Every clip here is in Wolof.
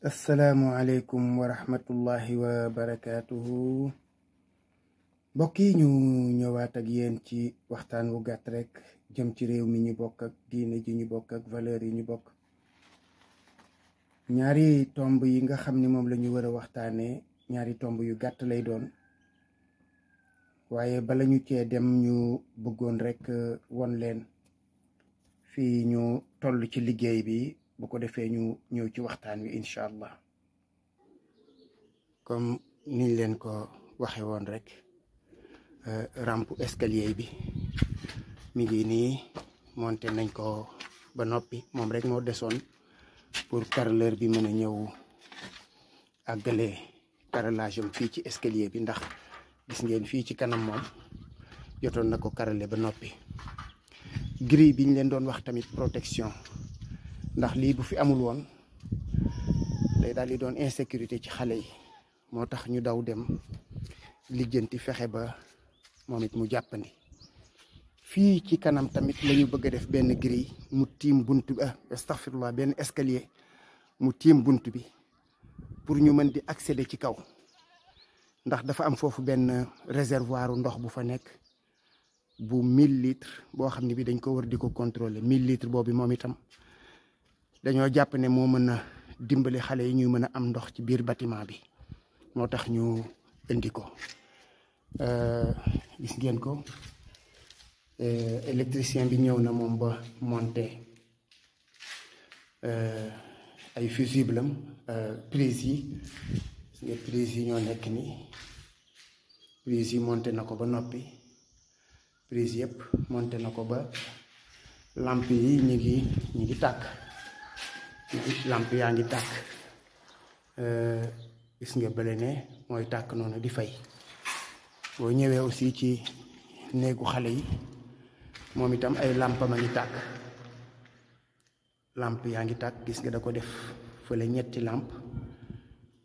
asalaamualeykum wa rahmatullahi wa barakaatuhu. mbokk yi ñu ñëwaat ak yéen ci waxtaan wu gàtt rek jëm ci réew mi ñu bokk ak diine ji ñu bokk ak valeur yi ñu bokk. ñaari tomb yi nga xam ni moom la ñu war a waxtaanee ñaari tomb yu gàtt lay doon, waaye bala ñu cee dem ñu bëggoon rek won leen fii ñu toll ci liggéey bi, bu ko defee ñu ñëw ci waxtaan wi incha allah. comme niñ leen ko waxe woon rek, rampe escalier bi mi ngi nii monté nañ ko ba noppi, moom rek moo desoon pour carreleur bi mën a ñëw àggale carrelage am fii ci escalier bi, ndax gis ngeen fii ci kanam moom jotoon na ko carrelé ba noppi. grille bi ñu leen doon wax tamit protection, ndax lii bu fi amul woon day daal di doon insécurité ci xale yi, moo tax ñu daw dem lijjanti fexe ba moom it mu jàppandi. fii ci kanam tamit la ñu bëgg a def benn grille mu tiim bunt bi, astaghfirullah, benn escalier mu tiim bunt bi pour ñu mën di accéder ci kaw, ndax dafa am foofu benn réservoir ndox bu fa nekk bu 1000 litres boo xam ne bi dañ ko war di ko contrôler. 1000 litres boobu moom itam dañoo jàpp ne moo mën a dimbali xale yi ñuy mën a am ndox ci biir bâtiment bi, moo tax ñu indi ko. gis ngeen ko, électricien bi ñëw na moom ba monté ay fusible am, prise yi, gis ngeen prise yi ñoo nekk nii, prise yi monté na ko ba noppi, prise yëpp monté na ko ba lampe yi ñi ngi tàkk, lampe yaa ngi tàkk. gis nga bële ne mooy tàkk noonu di fay. boo ñëwee aussi ci néegu xale yi moom itam ay lampam a ngi tàkk, lampe yaa ngi tàkk. gis nga da ko def fële ñetti lampe,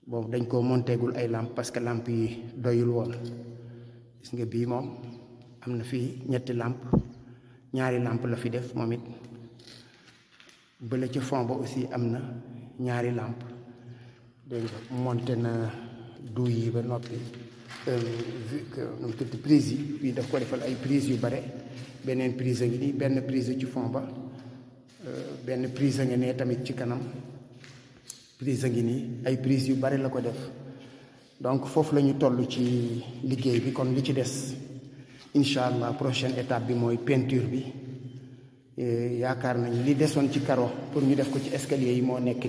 boobu dañ koo monteegul ay lampe parce que lampe yi doyul woon. gis nga bii moom am na fii ñetti lampe, ñaari lampe la fi def moom it. bële ci fond ba aussi am na ñaari lampe, dégg nga monté na duy yi ba noppi. prise yi fii daf ko defal ay prise yu bare, beneen prise a ngi nii, benn prise ci fond ba, benn prise a ngi ne tamit ci kanam, prise a ngi nii, ay prise yu bare la ko def. donc foofu la ñu toll ci liggéey bi. kon li ci des incha allah prochaine étape bi mooy peinture bi. yaakaar nañ li desoon ci carreau pour ñu def ko ci escalier yi moo nekk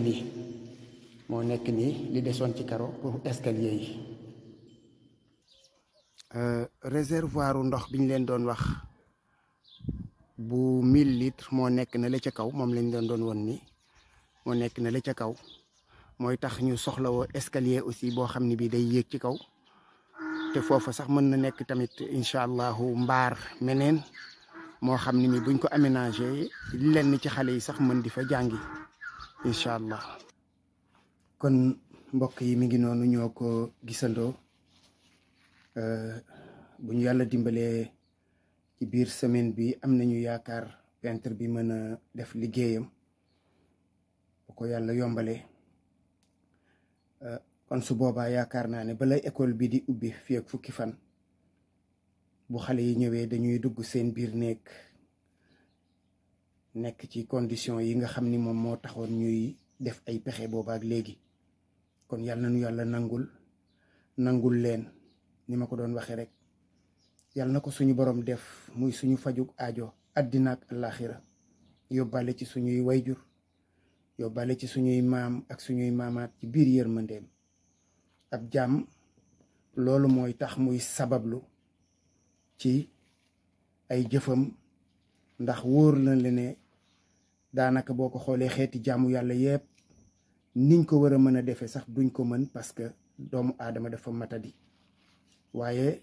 nii li desoon ci carreau pour escalier yi. réservoiru ndox bi ñu leen doon wax bu 1000 litres moo nekk na la ca kaw, moom lañ leen doon won ni moo nekk na la ca kaw. mooy tax ñu soxlawoo escalier aussi boo xam ne bii day yéeg ci kaw, te foofa sax mën na nekk tamit incha allahu mbaar meneen moo xam ne mi buñ ko aménagé lenn ci xale yi sax mën di fa jàngi incha allah. kon mbokk yi mi ngi noonu, ñoo ko gisandoo. bu ñu yàlla dimbalee ci biir semaine bi am nañu yaakaar peintre bi mën a def liggéeyam, bu ko yàlla yombalee. kon su boobaa yaakaar naa ne balay école bi di ubbi fii ak fukki fan, bu xale yi ñëwee dañuy dugg seen biir nekk ci condition yi nga xam ni moom moo taxoon ñuy def ay pexe boobaak léegi. kon yàlla nañu yàlla nangul leen, ni ma ko doon waxee rek, yàlla na ko suñu borom def muy suñu fajug aajo àddina ak àllaaxira, yóbbaale ci suñuy wayjur, yóbbaale ci suñuy maam ak suñuy maamaat ci biir yërmandeem. ab jaam loolu mooy tax muy sabablu ci ay jëfam, ndax wóor na la ne daanaka boo ko xoolee xeeti jaamu yàlla yépp niñ ko war a mën a defee sax duñ ko mën, parce que doomu aadama dafa matadi. waaye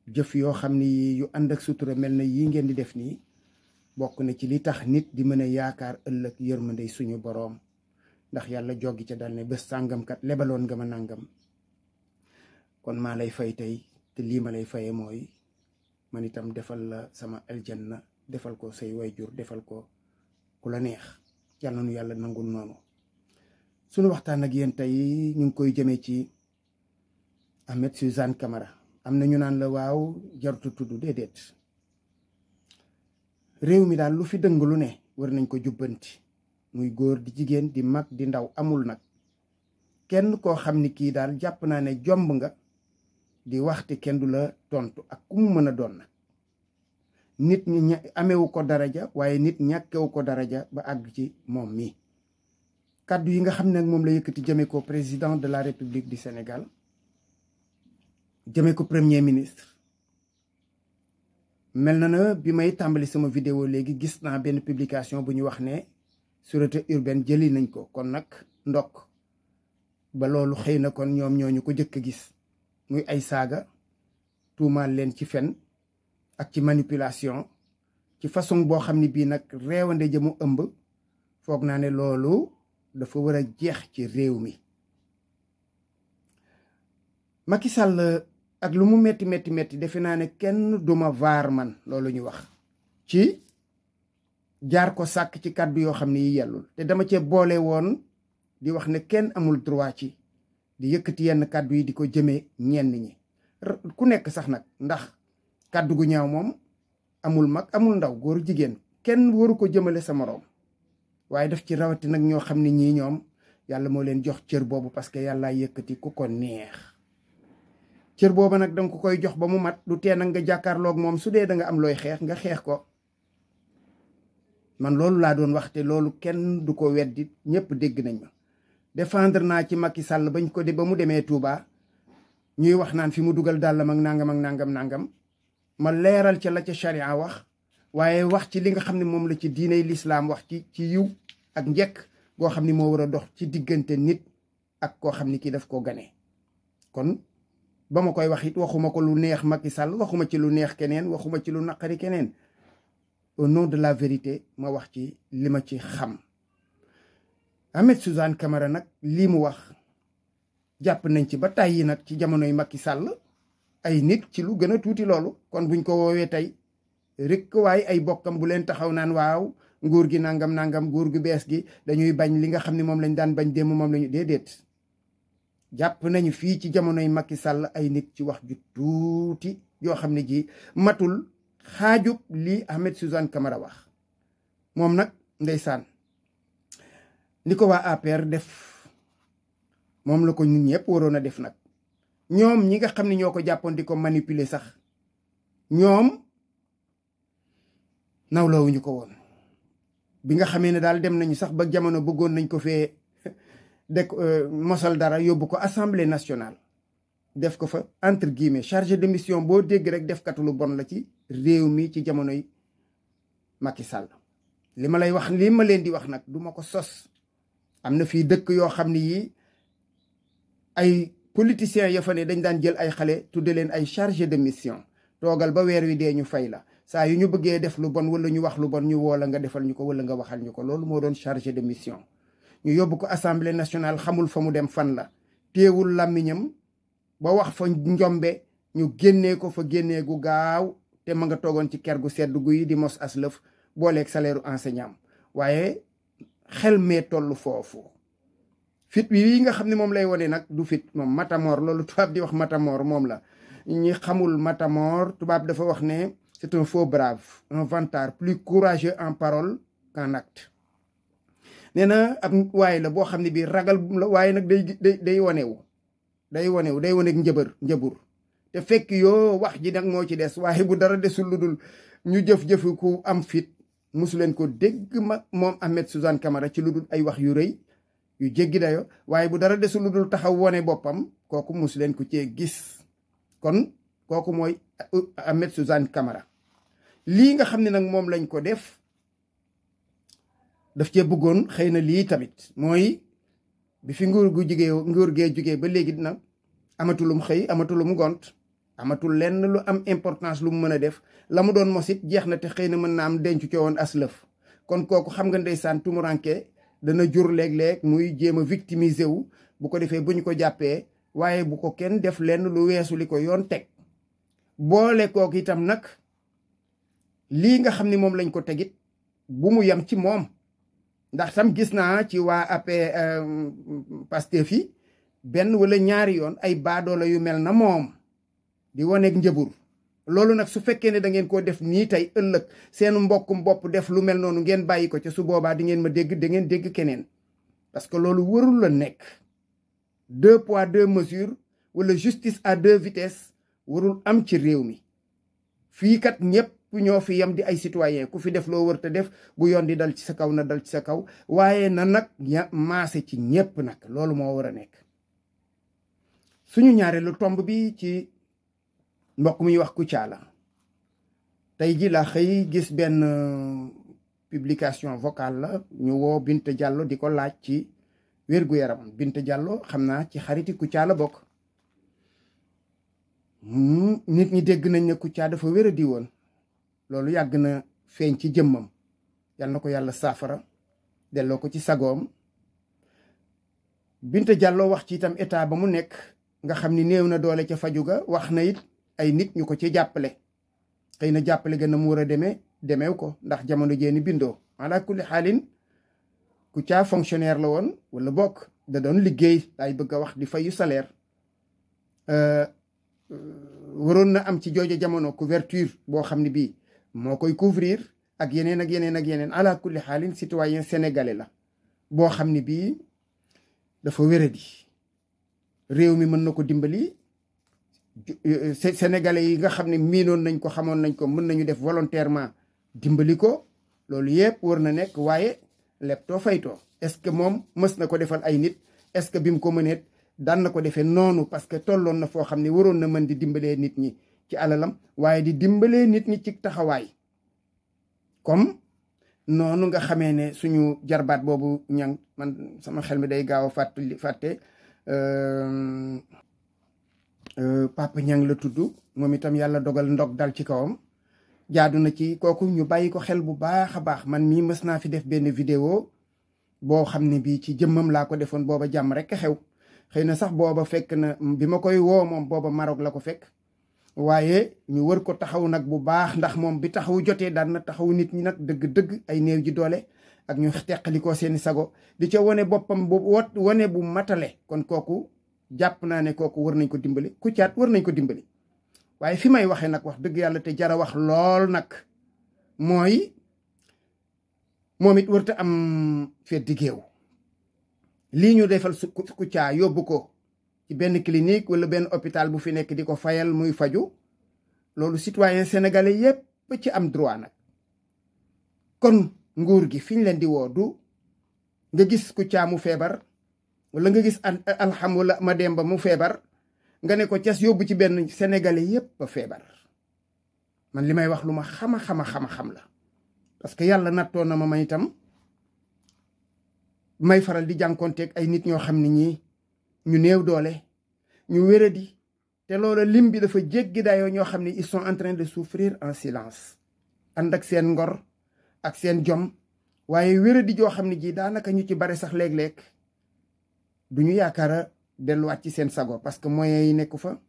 jëf yoo xam ni yu ànd ak sutura mel na yi ngeen di def nii, bokk na ci li tax nit di mën a yaakaar ëllëg yërmande suñu boroom, ndax yàlla joggi ca dal ne bés sàngamkat lebaloon nga ma nàngam, kon maa lay fay tey, te lii ma lay faye mooy man itam defal la sama aljanna, defal ko say wayjur, defal ko ku la neex. yàlla nu yàlla nangul noonu. sunu waxtaan ak yéen tey ñu ngi koy jëmee ci Ahmed Suzanne Camara. am na ñu naan la waaw jarutu tudd déedéet réew mi daal lu fi dëng lu ne war nañ ko jubbanti muy góor di jigéen di mag di ndaw amul nag kenn koo xam ni kii daal jàpp naa ne jomb nga di waxte kenn du la tontu ak ku mu mën a doon nag nit ñi amewu ko daraja waaye nit ñàkkewu ko daraja ba àgg ci moom mi kàddu yi nga xam ne moom la yëkkati jëme ko président de la République du Sénégal jëme ko premier ministre mel na bi may tàmbali sama vidéo léegi gis naa benn publication bu ñu wax ne sûreté urbaine jëli nañ ko kon nag ndokk ba loolu xëy na kon ñoom ñooñu ko jëkk a gis muy ay saaga tuumaal leen ci fen ak ci manipulation ci façon boo xam ne bii nag réewande jëmu ëmb foog naa ne loolu dafa war a jeex ci réew mi. Macky Sall ak lu mu metti defe naa ne kenn duma vaar man loolu ñu wax ci jaar ko sàkk ci kàddu yoo xam ne yi yellul te dama cee boole woon di wax ne kenn amul droit ci di yëkkati yenn kàddu yi di ko jëmee ñenn ñi ku nekk sax nag ndax kàddu gu ñaaw moom amul mag amul ndaw góor jigéen kenn waru ko jëmale sa moroom waaye daf ci rawati nag ñoo xam ne ñii ñoom yàlla moo leen jox cër boobu parce que yàlla yëkkati ku ko neex cër boobu nag danga ko koy jox ba mu mat du tee nag nga jàkkaarloog moom su dee da nga am looy xeex nga xeex ko man loolu laa doon wax te loolu kenn du ko weddi ñëpp dégg nañ ma défendre naa ci Macky Sall bañ ko de ba mu demee Touba ñuy wax naan fi mu dugal dàllam ak nangam ma leeral ca la ca charia wax waaye wax ci li nga xam ne moom la ci diiney lislaam wax ci yiw ak njekk goo xam ni moo war a dox ci diggante nit ak koo xam ni kii daf ko gane kon ba ma koy wax it waxuma ko lu neex Macky Sall waxuma ci lu neex keneen waxuma ci lu naqari keneen au nom de la vérité ma wax ci li ma ci xam. Ahmed Suzanne Camara nag lii mu wax jàpp nañ ci ba tàyyi nag ci jamonoy Macky Sall ay nit ci lu gën a tuuti loolu kon buñ ko woowee tey rek waaye ay bokkam bu leen taxaw naan waaw nguur gi nangam nguur gu bees gi dañuy bañ li nga xam ne moom lañ daan bañ démb moom lañu déedéet jàpp nañu fii ci jamonoy Macky Sall ay nit ci wax ju tuuti yoo xam ne ji matul xaajub lii Ahmed Suzanne Camara wax moom nag ndeysaan li ko waa APR def moom la ko ñun ñëpp waroon a def nag ñoom ñi nga xam ne ñoo ko jàppoon di ko manipuler sax ñoom nawlawuñu ko woon bi nga xamee ne daal dem nañu sax ba jamono bëggoon nañ ko fee mosal dara yóbbu ko assemblée nationale def ko fa entre guillemets chargé de mission boo dégg rek def katu lu bon la ci réew mi ci jamonoy Macky Sall li ma lay wax li ma leen di wax nag du ma ko sos am na fii dëkk yoo xam ne yii ay politiciens ya fa ne dañ daan jël ay xale tudde leen ay chargé de mission toogal ba weer wi dee ñu fay la saa yu ñu bëggee def lu bon wala ñu wax lu bon ñu woo la nga defal ñu ko wala nga waxal ñu ko loolu moo doon chargé de mission ñu yóbbu ko assemblée nationale xamul fa mu dem fan la téewul làmmiñam ba wax fa njombe ñu génnee ko fa génnee gu gaaw te ma nga toogoon ci ker gu sedd guy di mos aslëf booleeg salaire enseignant waaye xel mee toll foofu fit yi nga xam ne moom lay wone nag du fit moom matamor loolu tubaab di wax matamor moom la ñi xamul matamor tubaab dafa wax ne c'est un faux brave un vantard plus courageux en parole qu'en acte nee na ab waaye la boo xam ne bii ragal la waaye nag day wanewu day waneeg njëbur te fekk yoo wax ji nag moo ci des waaye bu dara desul lu dul ñu jëf-jëfi ku am fit musu leen ko dégg moom Ahmed Suzanne Camara ci lu dul ay wax yu rëy yu jéggi dayo waaye bu dara desul lu dul taxaw wone boppam kooku musu leen ko cee gis kon kooku mooy Ahmed Suzanne Camara lii nga xam ne nag moom lañ ko def daf cee bëggoon xëy na lii tamit mooy bi fi nguur gee jugee ba léegi dina amatulum xëy amatulum gont amatul lenn lu am importance lu mu mën a def la mu doon mosit jeex na te xëy na mën na am denc co woon aslëf kon kooku xam nga ndeysaan tumuranke dana jur léeg-léeg muy jéem a victimiser wu bu ko defee bu ñu ko jàppee waaye bu ko kenn def lenn lu weesu li ko yoon teg boole kooku itam nag lii nga xam ni moom lañ ko tegit bu mu yam ci moom ndax tam gis naa ci waa AP Pastef yi benn wala ñaari yoon ay baadoola yu mel na moom di waneeg njëbur. loolu nag su fekkee ne da ngeen koo def nii tey ëllëg seen mbokkum bopp def lu mel noonu ngeen bàyyi ko ca su boobaa di ngeen ma dégg da ngeen dégg keneen parce que loolu warul la nekk 2 poids 2 mesures wala justice à 2 vitesses warul am ci réew mi. fii kat ñëpp ñoo fi yem di ay citoyen ku fi def loo wër te def bu yoon di dal ci sa kaw na dal ci sa kaw waaye na nag maase ci ñëpp nag loolu moo war a nekk. suñu ñaareelu tomb bi ci mbokk muy wax Kouthia la tey ji la xëy gis benn publication vocale la ñu woo Binta Diallo di ko laaj ci wér-gu-yaram. Binta Diallo xam naa ci xariti Kouthia la bokk. nit ñi dégg nañ ne Kouthia dafa wéradi woon loolu yàgg na feeñ ci jëmmam yal na ko yàlla saafara delloo ko ci sagoom. Binta Diallo wax ci itam état ba mu nekk nga xam ni néew na doole ca faju ga wax na it ay nit ñu ko ci jàppale xëy na jàppale gën a mu war a demeew ko ndax jamono jeeni bindoo ala kulli xaalin Kouthia fonctionnaire la woon wala bokk da doon liggéey laay bëgg a wax di fayu salaire. waroon na am ci jooja jamono couverture boo xam ne bii moo koy couvrir ak yeneen ak yeneen ak yeneen ala kulli xaalin citoyen sénégalais la boo xam ne bii dafa wéradi réew mi mën na ko dimbali. sénégalais yi nga xam ne miinoon nañ ko xamoon nañ ko mën nañu def volontairement dimbali ko loolu yëpp war na nekk waaye leptoo faytoo est-ce que moom mës na ko defal ay nit est-ce que bi mu ko mëneet daan na ko defee noonu parce que tolloon na foo xam ne waroon na mën di dimbalee nit ñi ci alalam waaye di dimbalee nit ñi ci taxawaay comme noonu nga xamee ne suñu jarbaat boobu ñang man sama xel mi day gaaw a fàtte Papa Ñang la tudd moom itam yàlla dogal ndog dal ci kawam jaadu na ci kooku ñu bàyyi ko xel bu baax a baax. man mii mës naa fi def benn vidéo boo xam ne bii ci jëmmam laa ko defoon booba jàmm rek a xew xëy na sax booba fekk na bi ma koy woo moom booba Maroc la ko fekk waaye ñu wër ko taxaw nag bu baax ndax moom bi taxaw jotee daan na taxaw nit ñi nag dëgg-dëgg ay néew ji doole ak ñu teqalikoo seeni sago di ca wane boppam bu wane bu matale. kon kooku jàpp naa ne kooku war nañ ko dimbali Kouthia war nañ ko dimbali waaye fi may waxee nag wax dëgg yàlla te jara wax lool nag mooy moom it warta am feddi géew. lii ñu defal su Kouthia yóbbu ko ci benn clinique wala benn hôpital bu fi nekk di ko fayal muy faju loolu citoyen sénégalais yépp ci am droit nag. kon nguur gi fi ñu leen di woo du nga gis Kouthia mu feebar wala nga gis alxam wala Mademba mu feebar nga ne ko cas yóbbu ci benn sénégalais yépp ba feebar. man li may wax lu ma xam la parce que yàlla nattoon na ma itam may faral di jànkonteeg ay nit ñoo xam ne ñii ñu néew doole ñu wéradi te loola lim bi dafa jéggi dayoo ñoo xam ne ils sont en train de souffrir en silence ànd ak seen ngor ak seen jom waaye wéradi joo xam ne ji daanaka ñu ci bare sax léeg-léeg du ñu yaakaara delluwaat ci seen sago parce que moyens yi nekku fa.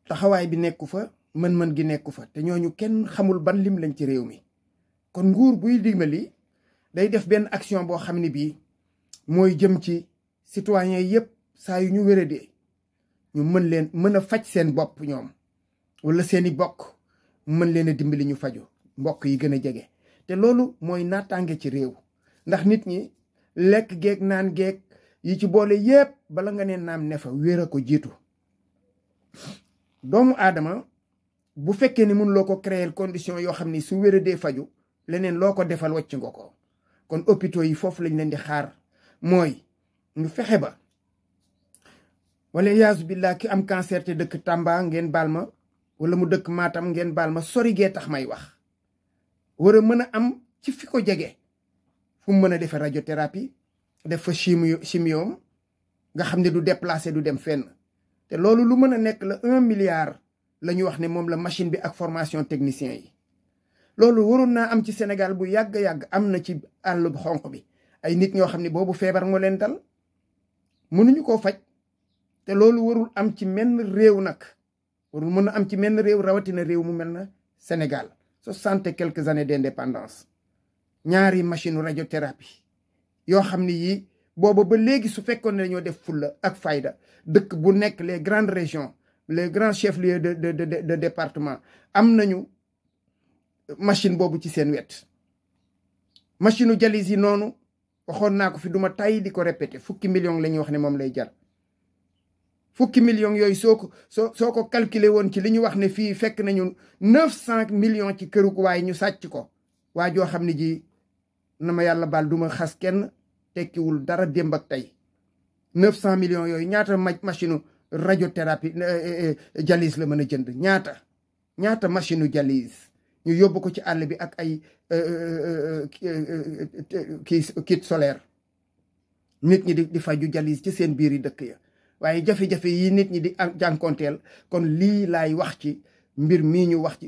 taxawaay bi nekku fa mën-mën gi nekku fa te ñooñu kenn xamul ban lim lañ ci réew mi. kon nguur buy dimbali day def benn action boo xam ne bii mooy jëm ci citoyen yépp saa yu ñu wéradee ñu mën a faj seen bopp ñoom wala seeni bokk mën leen a dimbali ñu faju mbokk yi gën a jege. te loolu mooy naataange ci réew ndax nit ñi lekk geeg naan geeg yi ci boole yépp bala nga ne naam ne fa wér a ko jiitu. doomu aadama bu fekkee ni mënuloo ko créer condition yoo xam ni su wéradee faju leneen loo ko defal wàcc nga ko. kon hôpitaux yi foofu lañ leen di xaar mooy ñu fexe ba wala yaasu billah ki am cancer te dëkk Tamba ngeen baal ma wala mu dëkk Matam ngeen baal ma sori gee tax may wax war a mën a am ci fi ko jege fu mu mën a defee radiothérapie def fa chimio nga xam ne du déplacé du dem fenn te loolu lu mën a nekk la 1 milliard la ñu wax ne moom la machine bi ak formation technicien yi. loolu waroon naa am ci Sénégal bu yàgg-yàgg am na ci àll bu xonq bi ay nit ñoo xam ne boobu feebar moo leen dal mënuñu koo faj te loolu warul am ci menn réew nag warul mën a am ci menn réew, rawatina réew mu mel na Sénégal 60 et quelques années d'indépendance. ñaari machine radiothérapie yoo xam ne yii booba ba léegi su fekkoon ne dañoo def fulla ak fayda, dëkk bu nekk les grandes régions, les grands chefs-lieux de département am nañu machine boobu ci seen wet. machine u dialyse yi noonu waxoon naa ko fi duma tay di ko répété, fukki millions la ñuy wax ne moom lay jar. fukki millions yooyu soo ko calculer woon ci li ñu wax ne fii fekk nañu 900 millions ci kërug waaye ñu sàcc ko. waa joo xam ne ji na ma yàlla baal duma xas kenn, tekkiwul dara démb ak tey. 900 millions yooyu ñaata machine radiothérapie dialyse la mën a jënd, ñaata machine dialyse ñu yóbbu ko ci àll bi ak ay kit solaire, nit ñi di faju dialyse ci seen biir yi dëkk ya. waaye jafe-jafe yi nit ñi di jànkonteel, kon lii laay wax ci mbir mii ñu wax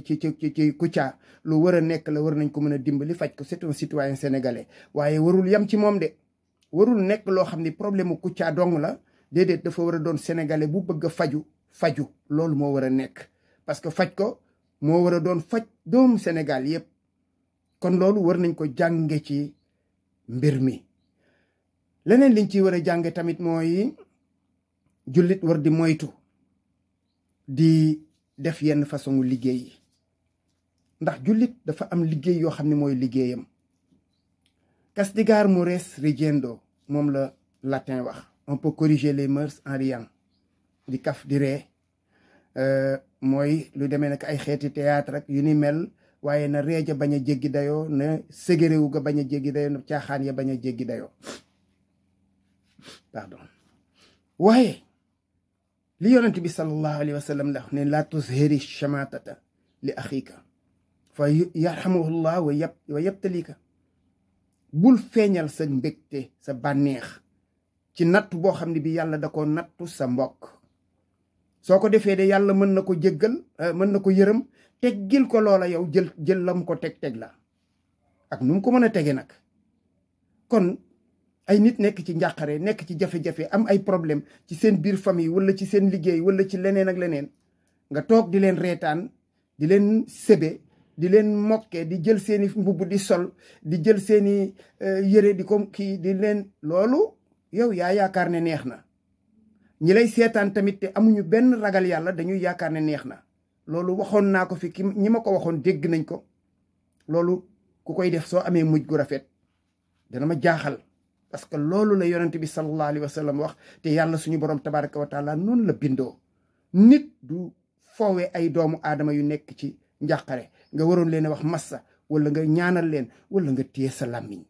ci Kouthia lu war a nekk la, war nañ ko mën a dimbali faj ko. c'est un citoyen sénégalais, waaye warul yam ci moom de, warul nekk loo xam ni problème mu Kouthia dong la. déedéet, dafa war a doon sénégalais bu bëgg a faju loolu moo war a nekk, parce que faj ko moo war a doon faj doomu Sénégal yépp. kon loolu war nañ ko jànge ci mbir mi. leneen liñ ci war a jànge tamit mooy jullit war di moytu di def yenn façon liggéey yi, ndax jullit dafa am liggéey yoo xam ne mooy liggéeyam. Castigar mores rigiendo moom la latin wax. On peut corriger les mœurs en riant, di kaf di ree. mooy lu demee nag ay xeeti théâtre ak yu ni mel, waaye na ree ja bañ a jéggi dayoo, na ségéréwu ga bañ a jéggi dayoo, na caaxaan ya bañ a jéggi dayoo. pardon. waaye li yonent bi sallallahu alayhi wa sallam la wax ne la tuzhiri shamatata li axiika fa yarhamuhullah wa yabtalika. bul feeñal sa mbégte, sa bànneex ci nattu boo xam ne bi yàlla da ko nattu sa mbokk. soo ko defee de yàlla mën na ko jéggal, mën na ko yërëm, teggil ko loola, yow jël lam ko teg la ak nu mu ko mën a tege nag. kon ay nit nekk ci njàqare, nekk ci jafe-jafe, am ay problème ci seen biir famille wala ci seen liggéey wala ci leneen ak leneen, nga toog di leen reetaan, di leen sebe, di leen mokke, di jël seeni mbubb di sol, di jël seeni yére di ko kii di leen, loolu yow yaa yaakaar ne neex na. ñi lay seetaan tamit te amuñu benn ragal yàlla dañuy yaakaar ne neex na. loolu waxoon naa ko fi ñi ma ko waxoon dégg nañ ko. loolu ku koy def soo amee mujj gu rafet dana ma jaaxal, parce que loolu la yonent bi sallallahu alayhi wa sallam wax, te yàlla suñu borom tabaraka wa taala noonu la bindoo. nit du foowe ay doomu aadama yu nekk ci njàqare nga waroon leen a wax massa, wala nga ñaanal leen, wala nga téye sa làmmiñ,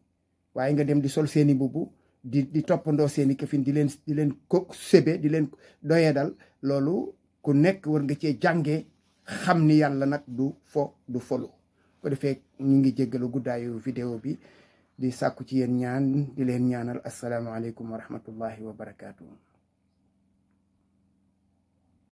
waaye nga dem di sol seeni mbubb di toppandoo seeni këfin, di leen ko sebe, di leen doyedal. loolu ku nekk war nga cee jàngee xam ni yàlla nag du folu. ko defee ñu ngi jéggalu guddaayu vidéo bi, di sàkku ci yéen ñaan, di leen ñaanal asalaamaaleykum wa rahmatullahi wa barakaatu.